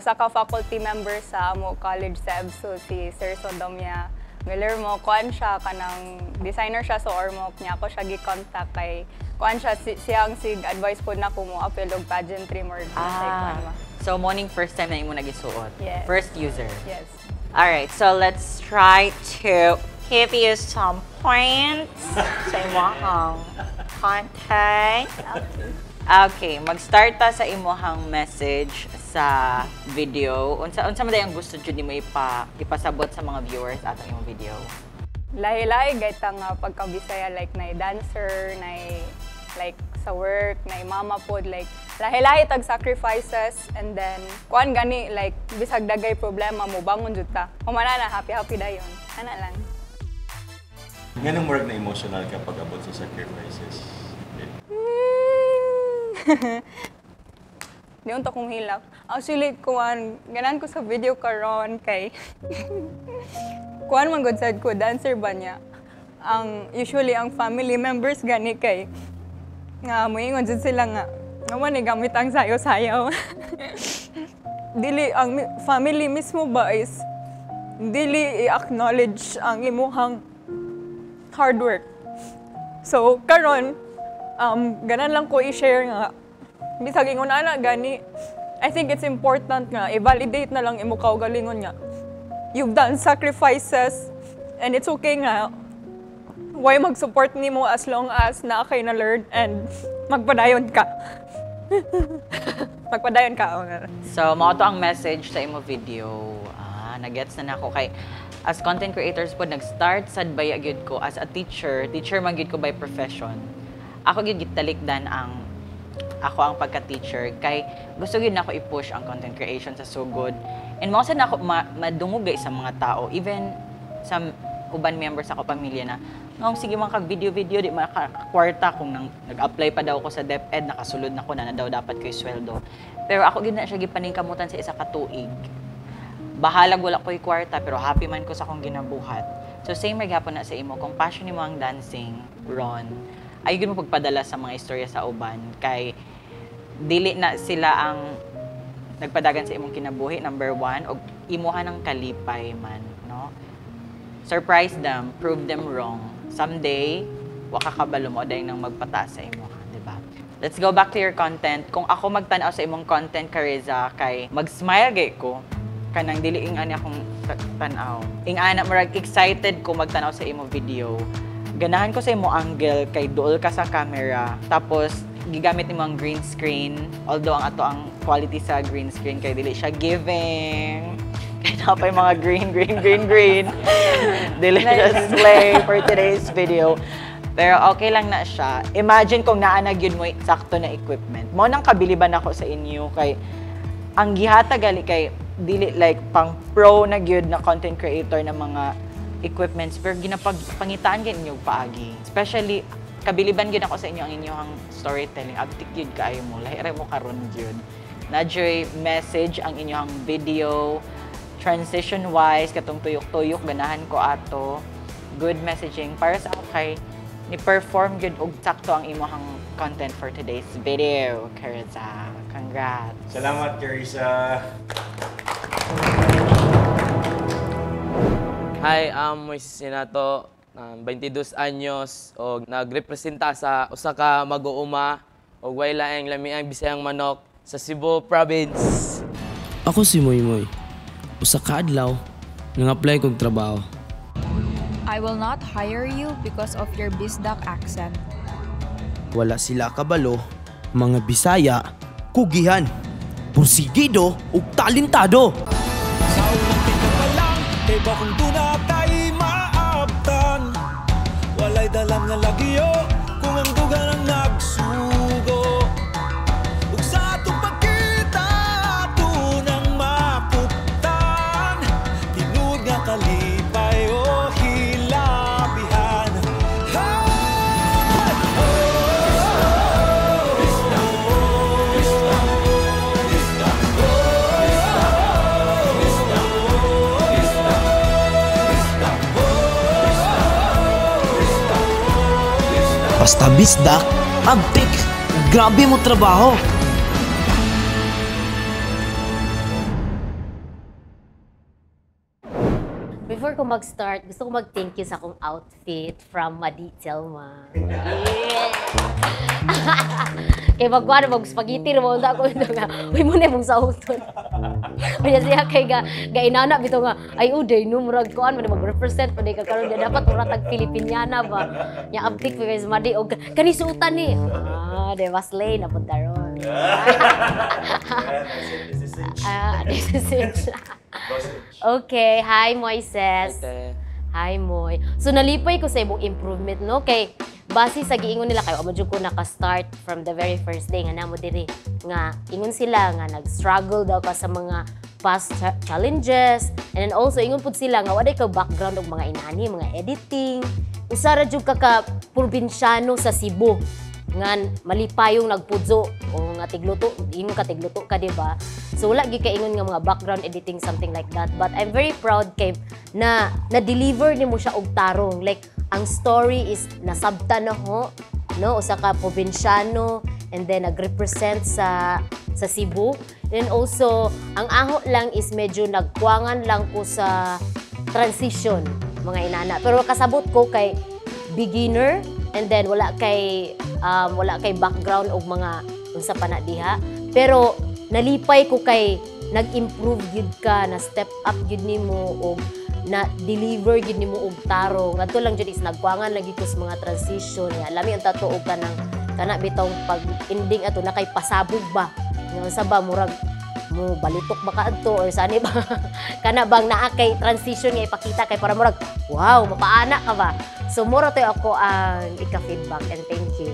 Sa ka-faculty member sa amo college sa EBSU, si Sir Sodomia Guillermo, kuan siya kanang designer siya sa Ormoc niya ako siya gi-contact kay kuan siya siyang sig advice po na ko mo apil og pageantry more. Ah, so morning first time na imo nagisuot. Yes. First user. Yes. All right, so let's try to give you some points sa imong content. Okay, mag-start ta sa imong message sa video. Unsa unsa man ang gusto jud nimo ipasabot sa mga viewers atong imong video? Lahi-lahi gayta nga pagka-Bisaya, like nay dancer, nay like sa work, nay mama pod, like lahi-lahi tag sacrifices, and then kuan gani like bisag dagay problema mo bangon jud ta. Humana na happy happy dayon. Ana lang. Nganong murag na emotional ka pag abot sa sacrifices? Di unta kong hilak. Actually, kuan, ganan ko sa video karon kay kuan man gud sad ko, dancer ba niya? Ang usually ang family members gani kay nga moingon jud sila nga naman ni gamit ang sayo-sayaw. Dili ang family mismo ba is dili i-acknowledge ang imuhang hard work. So karon ganan lang ko i-share nga bisag ingon ana gani, I think it's important nga i-validate na lang imo kaugalingon nga you've done sacrifices and it's okay nga why mag-support nimo as long as naa kay na learn and magpadayon ka. Magpadayon ka. Oh, nga. So, mao to ang message sa imo video. Ah, nagets na nako kay as content creators po nag-start sad baya gyud ko as a teacher, teacher man gyud ko by profession. Ako gyud gitalikdan ang ako ang pagka-teacher kay gusto gyud nako i-push ang content creation sa sugod. And mao sad nako madungog sa mga tao, even sa uban members ako pamilya na ngong sige man kag video-video di man kwarta kung nang, nag-apply pa daw ko sa DepEd, nakasulod na ko na, na daw dapat ko'y sweldo. Pero ako gyud na siya gipaningkamutan sa isa ka tuig. Bahalag wala ko'y kwarta pero happy man ko sa akong ginabuhat. So same ra gyapon na sa imo kung passion nimo ang dancing, Ron. Ay gyud mo pagpadala sa mga istorya sa uban kay dili na sila ang nagpadagan sa imong kinabuhi, number one, og imuha ng kalipay man, no? Surprise them, prove them wrong. Someday, wa ka kabalo mo dahil nang magpataas sa imo, di ba? Let's go back to your content. Kung ako magtan-aw sa imong content, Carissa, kay mag-smile gay ko, kanang dili ing ani akong tan-aw. Ing ana murag excited ko magtan-aw sa imong video. Ganahan ko sa imo angle kay duol ka sa camera. Tapos gigamit nimo ang green screen. Although ang ato ang quality sa green screen kay dili siya giving. Kay naa pa'y mga green, green, green, green. Dili siya slay for today's video. Pero okay lang na siya. Imagine kung naa na gyud mo sakto na equipment. Mao nang kabiliban ako sa inyo kay ang gihatag gali kay dili like pang pro na gyud na content creator na mga equipments pero ginapagpangitaan gyud inyo paagi. Especially kabiliban gyud ako sa inyo ang inyong storytelling. Abtik gyud kaayo mo, lahi ra mo karon gyud. Nadyoy message ang inyong video, transition wise katong tuyok-tuyok ganahan ko ato. Good messaging para sa ako kay ni perform gyud og sakto ang imong content for today's video, Carissa. Congrats. Salamat, Carissa. Hi, I'm Moises Sinato, 22 anyos og nagrepresenta sa usa ka mag-uuma og way laing lamiang Bisayang manok sa Cebu Province. Ako si Moy Moy. Usa ka adlaw nang-apply kog trabaho. I will not hire you because of your Bisdak accent. Wala sila kabalo, mga Bisaya, kugihan, pursigido ug talentado. Sa unang tingnan pa lang, kay ba kung doon na tayo maabtan? Walay dalam nga lagyo, kung ang dugan ang nagsugo. Ug sa atong pagkita, ato nang mapuktan. Tinuod nga kalipay o hilabihan. Basta Bisdak, abtik, grabe mo trabaho. Before ko mag-start, gusto ko mag-thank you sa akong outfit from Madi Telma. Yeah. Kay magkuha na mag-spaghetti na maunta ko ito nga. Uy, muna mong sauton. Kaya siya kay ga inana bitaw nga, ay uday no, murag kuan man mag-represent pa di ka karon dapat murag tag Filipiniana ba. Nya abtik pa guys Madi og kani suotan ni. Ah, de Vaseline na pud karon. Ah, this is it. Okay, hi Moises. Hi Moy. So nalipay ko sa imong improvement no kay base sa giingon nila kayo amo jud ko naka-start from the very first day nga namo diri nga ingon sila nga nag-struggle daw ka sa mga past challenges, and then also ingon pud sila nga walay ka background og mga inani, mga editing. Usa ra jud ka ka probinsyano sa Cebu nga malipayong nagpudso o nga tigluto, ingon ka tigluto ka, di ba? So wala gyud ka ingon nga mga background editing, something like that. But I'm very proud kay na na-deliver nimo siya og tarong. Like ang story is nasabta na ho, no, usa ka probinsyano and then nag-represent sa Cebu. And also ang aho lang is medyo nagkuangan lang ko sa transition mga inana. Pero kasabot ko kay beginner and then wala kay background og mga unsa pa na diha. Pero nalipay ko kay nag-improve gyud ka, na step up gyud nimo og na deliver gyud nimo og tarong. Adto lang jud is nagkuangan lagi ko sa mga transition. Ya, lami ang tato og kanang kana bitong pag ending ato na kay pasabog ba. Nga sa ba murag mo balitok ba ka adto or sani ba kana bang naa kay transition nga ipakita kay para murag wow, mapaana ka ba. So mura tayo ako ang ika-feedback and thank you.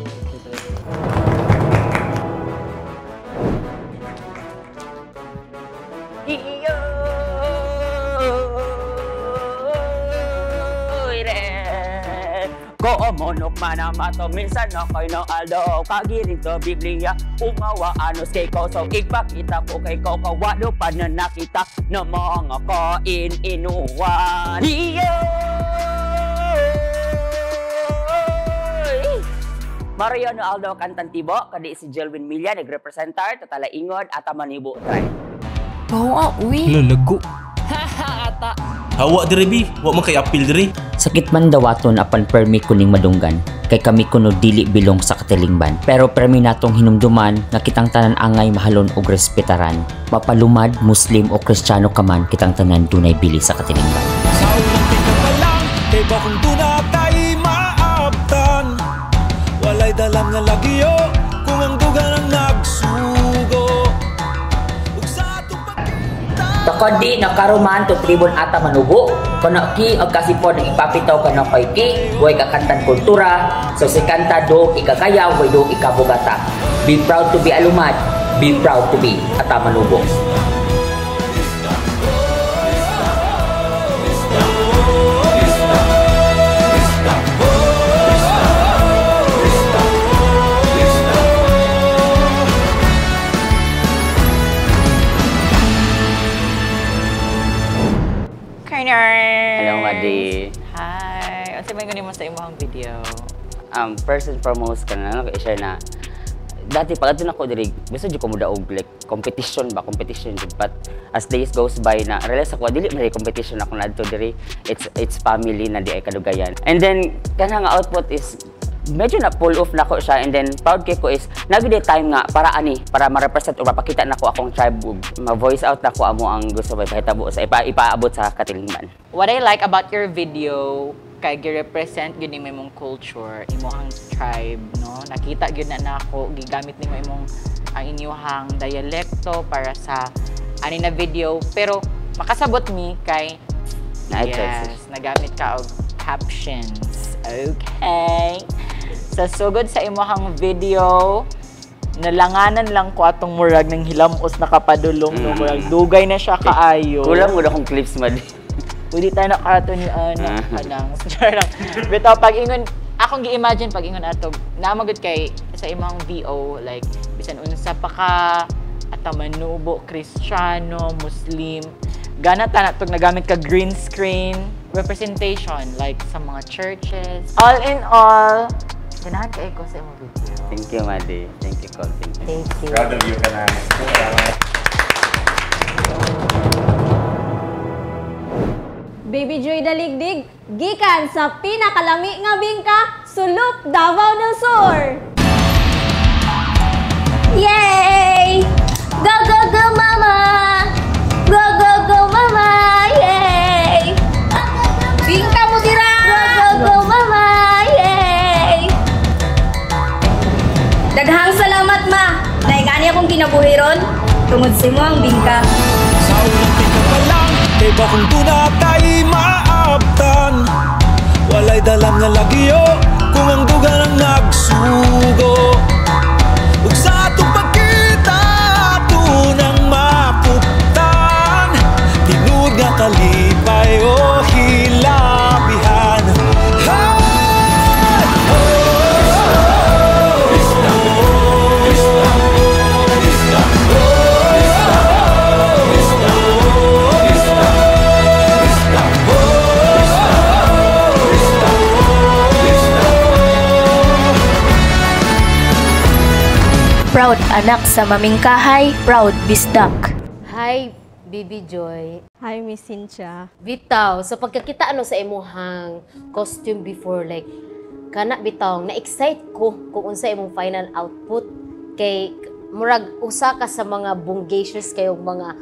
Ko monok manamato minsan ako'y no aldo kagiring to Biblia umawa anos kay ko so ipakita ko kay ko kawalo pa na nakita na mga kain inuwan. Mariano Aldo Kantantibo, kadi si Jelvin Milla nagrepresentar Tatala Ingod at Manibo Tribe. Bawa uwi. Lalago. Ata. Hawa diri bi, wa man kay apil diri. Sakit man dawaton apan permi kuning madunggan kay kami kuno dili bilong sa katilingban. Pero permi natong hinumduman nga kitang tanan angay mahalon og respetaran. Mapalumad, Muslim o Kristiyano ka man, kitang tanan dunay bili sa katilingban. Sa unang tingnan pa lang, kay bakong dunatay maabtan. Walay dalam nga lagyo kung ang dugan ang nagsugo. Takod di nakaruman to tribun ata manubo. Kono ki og kasipon ang ipapitaw kano kay ki, way kakantan kultura, so si kanta do ikakayaw, way do ikabugata. Be proud to be alumad, be proud to be ata manubo. Hello, Madi. Hi. Unsa may mo sa imong video? First and foremost kana no i-share na dati pag adto nako diri gusto jud ko mo daog like competition ba, competition jud, but as days goes by na realize ako dili man competition ako na adto diri, it's family na di ay kadugayan. And then kana nga output is medyo na pull off nako siya, and then proud kay ko is nagide time nga para ani para ma-represent o mapakita nako akong tribe, ma-voice out nako amo ang gusto ba ipahitabo sa ipaabot sa katilingban. What I like about your video kay gi-represent gyud nimo imong culture, imong tribe, no? Nakita gyud na nako gigamit nimo imong ang inyuhang dialekto para sa ani na video, pero makasabot mi kay yes, nagamit ka og captions. Okay. Sa sugod sa imong video, nalanganan lang ko atong murag ng hilamos nakapadulong, no? Murag dugay na siya kaayo. Kulang mo na akong clips man. Pwede tayo nakato ni ano, kanang. Bitaw pag ingon, akong gi-imagine pag ingon ato, naamagod kay sa imong VO, like bisan unsa pa ka atamanubo, Kristiyano, Muslim, gana ta na tog nagamit ka green screen representation like sa mga churches. All in all, Ganahan kaayo ko sa imong video. Thank you, Madi. Thank you, Col. Thank you. Thank you. Proud of you ka na. Baby Joy Daligdig, gikan sa pinakalami nga bingka, Suluk, Davao del Sur. Yay! Go, go, go, mama! Go, go, go, mama! Yay! Bingka mo dira! Go, go, go, mama! Yay! Daghang salamat, ma! Naingani akong kinabuhi ron, tungod sa imo ang bingka. Sa unang tingin pa lang, kay ba kung doon tay maabtan. Walay dalam nga lagyo, kung ang dugan ang nagsugo. Ug sa atong pagkita, tunang mapuptan. Tinuod nga kalipay o hilabihan. Hey! Proud anak sa mamingkahay, proud bisdak. Hi, Baby Joy. Hi, Miss Cynthia. Bitaw, sa pagkakita ano sa imuhang costume before, like, kana bitaw, na-excite ko kung unsa imong final output. Kay, murag, usa ka sa mga bonggacious kayong mga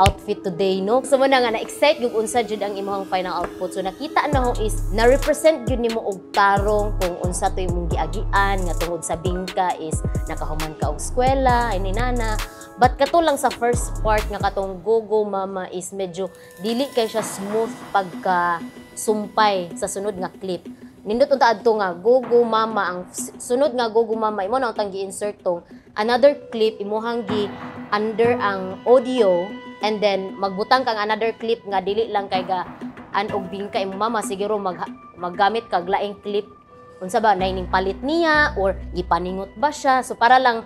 outfit today, no? So, muna nga, na-excite yung unsa jud ang imong final output. So, nakita na ho is, na-represent jud nimo og tarong kung unsa to imong giagian, nga tungod sa bingka is, nakahuman ka og eskwela, ini nana. But kato lang sa first part nga katong go go mama is medyo dili kay siya smooth pagka sumpay sa sunod nga clip. Nindot unta adto nga go go mama ang sunod nga go go mama imo na untang gi-insert tong another clip imuhang gi under ang audio and then magbutang kang another clip nga dili lang kay ga an og bingka imong mama siguro maggamit kag laing clip unsa ba naining palit niya or gipaningot ba siya, so para lang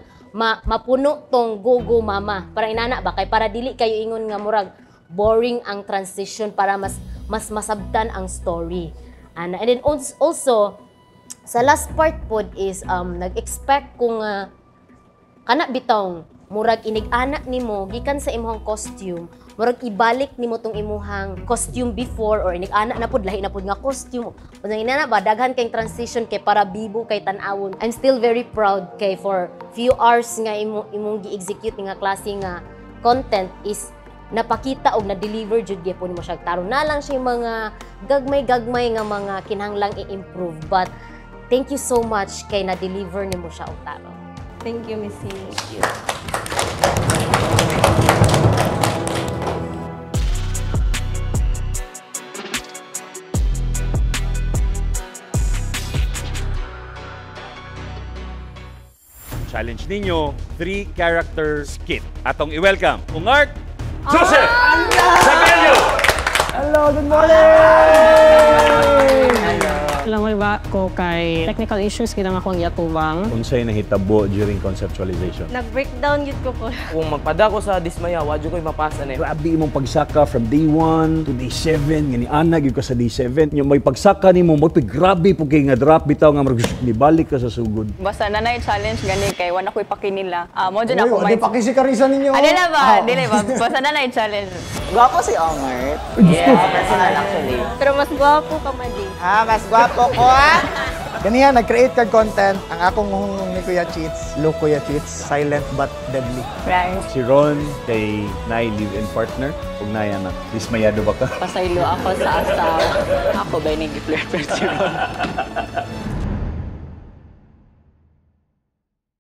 mapuno tong go go mama para inana ba kay para dili kayo ingon nga murag boring ang transition para mas masabtan ang story. And then also sa last part pod is nag-expect kung kana bitong murag inig-ana nimo gikan sa imong costume, murag ibalik nimo tong imuhang costume before or inig-ana na pod lahi na pod nga costume. Unsa inana ba daghan kay transition kay para bibo kay tan-awon. I'm still very proud kay for few hours nga imong gi-execute nga klase nga content is napakita og na-deliver jud gyapon nimo siya. Tarong na lang siya mga gagmay-gagmay nga mga kinahanglang i-improve, but thank you so much kay na-deliver nimo siya og tarong. Thank you, Miss C. Thank you. Challenge ninyo, 3-character skit. Atong i-welcome, Ungart Joseph Sabello! Hello, good morning! Hello. Alam mo ba ko kay technical issues kita nga akong yatubang. Unsay nahitabo during conceptualization? Nag-breakdown yun ko po. Kung magpada ko sa dismaya, wadyo ko'y mapasa na. Grabe imong pagsaka from day 1 to day 7, ngani ana gyud ka sa day 7. Yung may pagsaka nimo, mo grabe po kay nga drop bitaw nga murag nibalik ka sa sugod. Basta na na challenge gani kay wala ko'y pakinila. Mo dyan ako may pakisi Carissa ninyo. Dili ba? Dili ba? Basta na na challenge. Gwapo si Ongert. Yeah, personal actually. Pero mas gwapo ka man din. Ah, mas gwapo ko ah. Kaniya, nag-create kag content. Ang akong hunong ni Kuya Cheats, look Kuya Cheats, silent but deadly. Right. Si Ron, kay Nay live-in partner, ug Nay anak. Dismayado ba ka? Pasaylo ako sa asawa. Ako ba yung nag-flirt si Ron?